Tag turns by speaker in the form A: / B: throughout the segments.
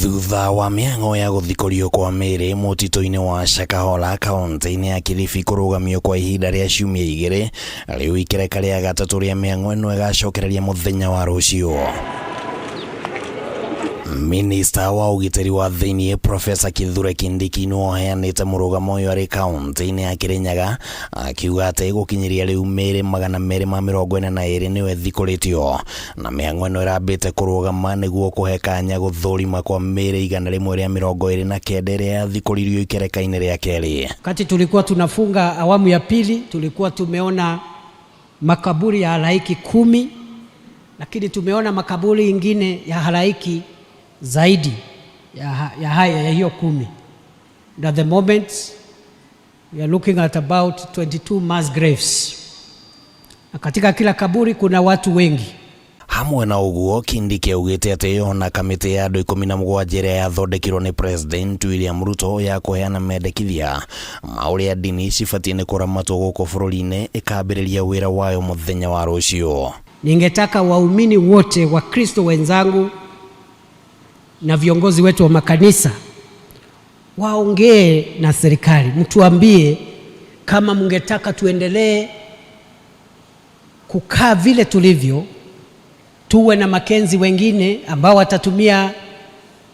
A: Thutha wa mĩhang'o ya gũthikũrio kwa mĩĩrĩ mũtitũ-inĩ wa Shakahola kaunti-inĩ ya Kilifi kũrũgamio kwa ihinda rĩa ciumia igĩrĩ, rĩu ikereka rĩa gatatũ rĩa mĩhang'o ĩno ĩgacokereria mũthenya wa rũciũ. Minista wa ũgitĩri wa thĩinĩ Profesa Kithure Kindiki nĩwe ũheanĩte mũrũgamo ũyũ arĩ kaunti-inĩ ya Kirinyaga akiuga atĩ gũkinyĩria rĩu mĩĩrĩ 242 nĩyo ĩthikũrĩtio na mĩhang'o ĩno ĩrambĩte kũrũgama nĩguo kũhe kanya gũthũrima kwa mĩĩrĩ 129 ĩrĩa yathikũririo ikereka-inĩ rĩa kerĩ.
B: Wakati tulikuwa tunafunga awamu ya pili, tulikuwa tumeona makaburi ya halaiki 10, lakini tumeona makaburi ingine ya halaiki zaidi ya haya ya hiyo 10. And at the moment we are looking at about 22 mass graves. Na katika kila kaburi kuna watu wengi.
A: Hamwe na ũguo, Kindiki augĩte atĩ ona kamĩtĩ ya andũ 17 ĩrĩa yathondekirwo nĩ President William Ruto ya kũheana mendekithia ma ũrĩa ndini cibatiĩ nĩ kũramatwo gũkũ bũrũri-inĩ ĩkambĩrĩria wĩra wayo mũthenya wa rũciũ.
B: Ningetaka waumini wote wa Kristo wenzangu na viongozi wetu wa makanisa waongee na serikali, mtuambie kama mngetaka tuendelee kukaa vile tulivyo, tuwe na Makenzi wengine ambao watatumia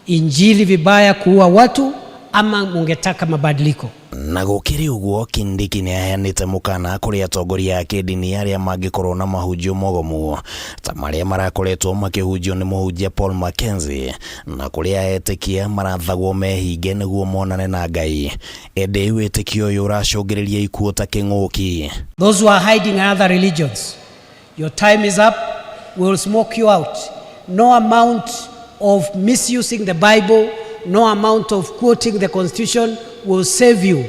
B: injili vibaya kuua watu, ama mungetaka mabadiliko.
A: Na gũkĩrĩ ũguo, Kindiki nĩ aheanĩte mũkana kũrĩ atongoria a kĩndini arĩa mangĩkorwo na mahunjio mogomu ta marĩa marakoretwo makĩhunjio nĩ mũhunjia Paul Mackenzie, na kũrĩa etĩkia marathagwo mehinge nĩguo monane na Ngai. Ĩndĩ wĩtĩkio ũyũ ũracũngĩrĩria ikuũ ta kĩng'ũki.
B: Those who are hiding in other religions, your time is up, we will smoke you out. No amount of misusing the Bible, no amount of quoting the Constitution will save you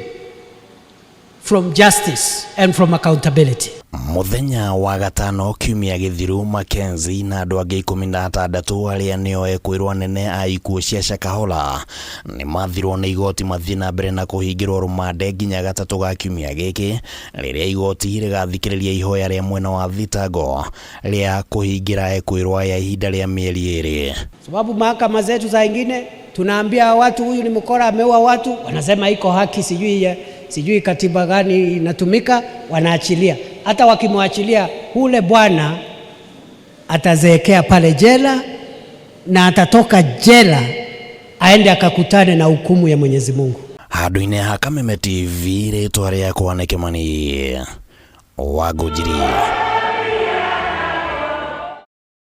B: from justice and from accountability.
A: Mũthenya wa gatano kiumia gĩthiru, Mackenzie na andũ angĩ 16 arĩa nĩo ekwĩrwo anene a ikuũ cia Shakahola nĩ mathirwo nĩ igoti mathiĩ na mbere na kũhingĩrwo rũmande nginya gatatũ ga kiumia gĩkĩ, rĩrĩa igoti rĩgathikĩrĩria ihoya rĩa mwena wa thitango rĩa kũhingĩra ekwĩrwo aya ihinda rĩa mĩeri 2.
B: Sababu mahakama zetu za ingine tunaambia watu huyu ni mkora, ameua watu, wanasema iko haki, sijui katiba gani inatumika, wanaachilia. Hata wakimwachilia ule bwana atazeekea pale jela na atatoka jela aende akakutane na hukumu ya Mwenyezi Mungu.
A: Handũ-inĩ ha Kameme TV, rĩtwa rĩakwa nĩ Kĩmani wa Ngũnjiri.